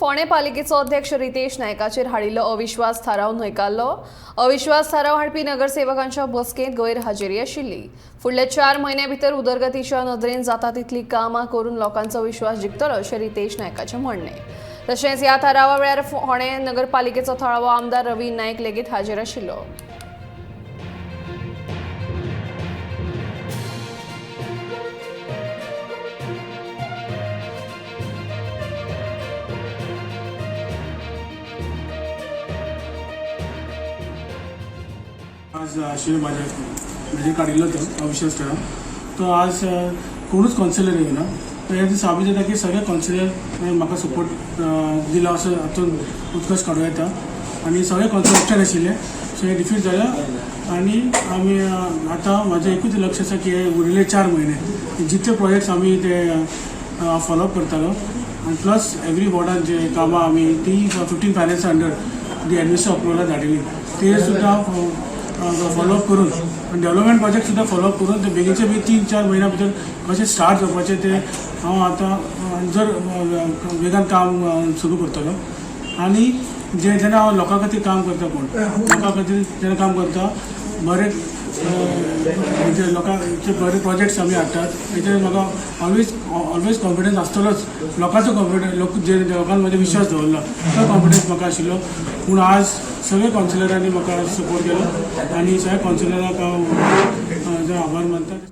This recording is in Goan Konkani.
फोंडें पालिकेचो अध्यक्ष रितेश नायकाचेर हाडिल्लो अविश्वास थाराव न्हयकारलो. अविश्वास थाराव हाडपी नगरसेवकांच्या बसकेंत गैरहाजेरी आशिल्ली. फुडल्या 4 म्हयन्या भितर उदरगतीच्या नदरेन जाता तितली कामां करून लोकांचो विश्वास जिखतलो अशें रितेश नायकाचें म्हणणें. तशेंच ह्या थारावा वेळार फोंडें नगरपालिकेचो थळावो आमदार रवी नायक लेगीत हाजीर आशिल्लो. आज आशिल्लो म्हाजे म्हणजे काडिल्लो तो अविश्वास ठराव, तो आज कोणूच कावन्सिलर येवना. तर हें साबीत जाता की सगळे कावन्सिलर म्हाका सपोर्ट दिला असो हातून उत्कर्श काडूं येता आनी सगळे कावन्सिलर एकठांय आशिल्ले. सो हे डिफीट जाल्या आनी आमी आतां म्हाजें एकूच लक्ष आसा की हे उरिल्ले 4 म्हयने जितले प्रोजेक्ट्स आमी ते फॉलोअप करतालो आनी प्लस एवरी वॉर्डान जे कामां आमी ती 15 फायनान्सा अंडर दी एडमिनिस्ट्रेशन अप्रुवला धाडिल्ली ते सुद्दां फॉलोअप करून आनी डेव्हलपमेंट प्रोजेक्ट सुद्दां फॉलोअप करून ते बेगीनचे बेगीन 3-4 म्हयन्या भितर कशें स्टार्ट जावपाचें ते हांव आतां जर वेगान काम सुरू करतलो. आनी जे जेन्ना हांव लोकां खातीर काम करता, कोण लोकां खातीर जेन्ना काम करता, बरे म्हणजे लोकांचे बरे प्रोजेक्ट्स आमी हाडटात, तेचेर म्हाका ऑलवेज ऑलवेज कॉन्फिडन्स आसतलोच. लोकांचो कॉन्फिडन्स, लोक जे लोकांनी म्हजेर विश्वास दवरला तो कॉन्फिडन्स म्हाका आशिल्लो. पूण आज सगळे कावन्सिलरांनी म्हाका सपोर्ट केलो आनी सगळ्या कावन्सिलरांक हांव आभार मानता.